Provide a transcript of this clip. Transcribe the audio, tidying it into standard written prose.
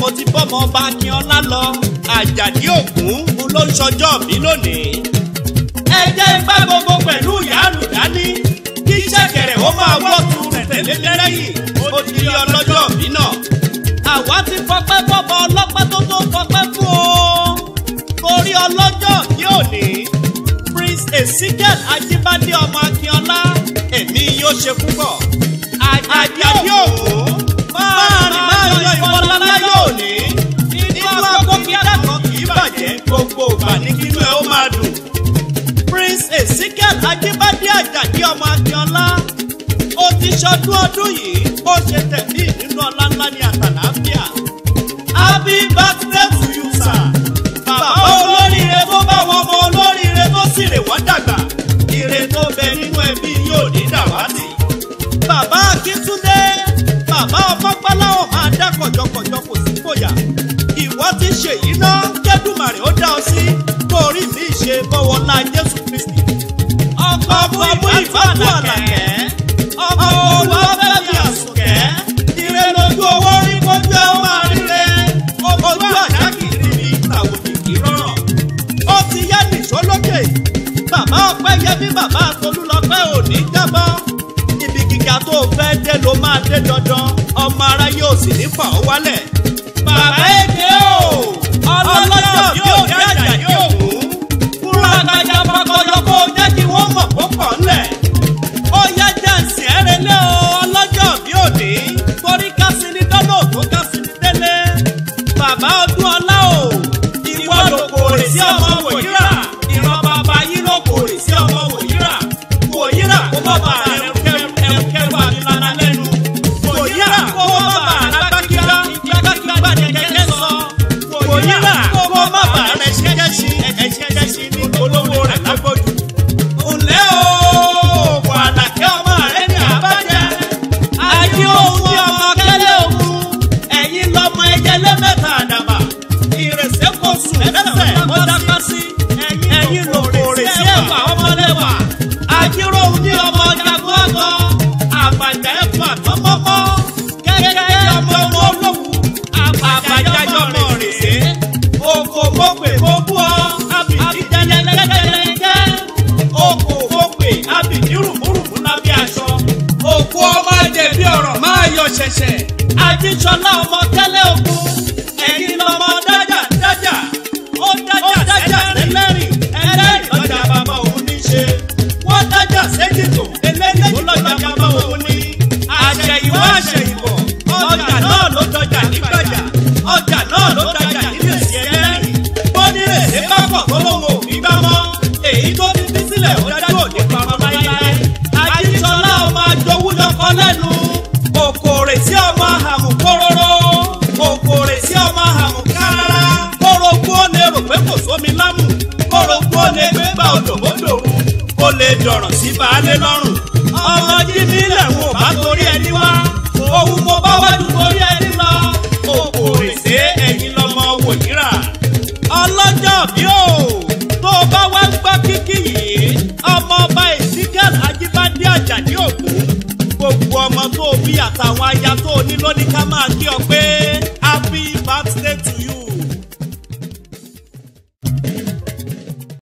mo ti bọ́mọ ọba Akínọlá lọ. Àjàdí Ògún ló ń ṣọjọ́ bí lónìí. Ẹ jẹ́ ń bá gbogbo pẹ̀lú ìyá àlùdání kí ṣẹ̀kẹ̀rẹ̀ ó máa wọ́ tu tẹ̀lé lẹ́yìn ó ti rí ọlọ́jọ́ bí náà. Àwa ti fọpẹ́ fọmọ ọlọ́pẹ́ tó tó fọpẹ́ fún o. Torí ọlọ́jọ́ bí òní, Prince Ezekiel Ajíbádé ọmọ Akínọlá, èmi yóò ṣe púpọ̀. Àjàdí Ògún máa rìn máa yọ ìwọlá láyé òní. Inú agbókíá kan kì í bàjẹ́, gbogbo ìgbà ní kínú ẹ ó máa dùn. Prince Ezekiel Ajíbádé Àjàdí ọmọ Akínọlá, ó ti ṣọdún ọdún yìí, ó ṣe tẹ̀mí nínú ọlá ńlá ní àtàlàáfíà. Happy birthday to you, sir. Bàbá olóríire tó bá wọn ọmọ olóríire tó sì rè wọ́n dàgbà. Ire tó bẹ nínú ẹbí yóò ní dàwátì. Bàbá Akíntúndé, bàbá Ọmọgbáláwọ̀ máa dá kọ̀jọkọ̀jọ kò sí fòyà. Ìwọ ti ṣèyí ná, Kẹ́dùmàrè ó dá ọ sí, kó orí mi ṣe bọ́wọ́lá Jésù Kristi. Ọkọ mú ìfàtú Àlàkẹ́, ọkọ Olúwafẹ́mi Àsùnkẹ́, ire lójú owó rí kójú ẹ ó máa ríre, ojú àṣà kì í rí mi, tàwòdì kì í rọrùn. Ó ti yá nìṣó lókè, bàbá Ọpẹ́yẹmí bàbá Tolúlọpẹ́ ò ní jábọ́. Ibi gíga tó fẹ́ dé ló máa dé dandan, ọmọ aráyé ò sì ní fà ó wálẹ̀. Bàbá èké o, ọlọ́jọ́ bí òní Àjàdí Ògún, fúnra gbajà fakọyọ kó jẹ́ kí wọ́n mọ̀ kó pọ̀ ńlẹ̀. Ó yá jẹ́ǹsì ẹ̀rẹ́lẹ́ o, ọlọ́jọ́ bí òní, torí kásìní dọ́là tó kásìní délé. Bàbá ọdún ọlá o, ìwọ ló kòrè sí ọmọ Wòyírà, ìran bàbá yín ló kòrè sí ọmọ Wòyírà. Wòyírà kó má bàa ẹrù àbílànà lẹ́nu. Wòyírà kó má bàa alágbákígbá, ìgbàkígbà ní kẹ̀kẹ́ sọ. Wòyírà kó má bàa ẹ̀ṣẹ̀kẹ́ṣì, ẹ̀ṣẹ̀kẹ́ṣì ní olówó rẹ̀ lágbójú. Ǹlẹ́ o, kò Àlàkẹ́ ọmọ rẹ̀ ní àbájá. Ajé òun ní ọmọ kẹ́lẹ́ òun. Ẹ̀yin lọmọ ẹyẹ lẹ́mẹ̀ta àdàbà. Ìrẹsẹ̀ kò sùn lẹ́sẹ̀ ó dápá sí. Ẹ̀yin ló kòrè sí ẹ̀wà ọmọlẹ́wà. Ajíròhun ní ọmọ jagun àgọ́. Àbàjá ẹ̀fọ́ àtọ́mọ́mọ́. Kẹ́kẹ́ ọmọ ọmọ olówù. Àbàjá yọmọ rèé. Oko mọ̀pẹ̀ kó bú ọ. Abìdí jẹlẹlẹjẹlẹjẹ. Oko mọ̀pẹ̀ abìdí rùmúrùmú lábẹ́ aṣọ. Òkú ọmọ jẹ̀bi ọ̀rọ̀ máa yọ ṣẹ̀ṣẹ̀. Ajíṣọlá ọmọ kẹ́lẹ́ ogun. Ẹ̀yin lọmọ dájà dájà. Ó dájà sẹ́lẹ̀rìn. Ẹlẹ́rìn lọ́jà bàbá òun ní ṣe. Wọ́n dájà sẹ́jìtò. Eléyìí tó lọ́jà bàbá òun ní. Àṣẹ̀yìnwá àṣẹ̀yìnbọ̀. Ọjà náà ló dọjà nígbàjà. Ọjà náà ló dájà nílé sí ẹlẹ́rìn. Bọ́nírèsé bá pọ̀ tó lóun ò ní gbá mọ́. Èyí tó ti fi sílẹ̀ ó dájú òní pamọ́ láéláé. Ajíṣọlá ọmọ àjọwú lọkọ lẹ́nu. Òkòrè sí ọmọ àmù kóróró. Òkòrè sí ọmọ àmù kárárá. Kórógbó lè rò pé kò sómi lámù. Kórógbó lè gbé bá odò mọ́dòrú. Kó lè dọ̀rọ̀ sí baálé lọ́rùn. Ọmọ jíní lẹ̀wọ̀n ò bá torí ẹni wá. Ohun mo bá wájú torí ẹni lọ. Òkòrè sí ẹ̀yin lọmọ Wòyírà. Ọlọ́jọ́ bí o, tó o bá wá gbọ́ kíkí yìí, ọmọ ọba Ezekiel Ajíbádé Àjàdí Ògún, gbogbo ọmọ tó o bí àtàwọn aya tó o ní lónìí ká máa kí ọ pé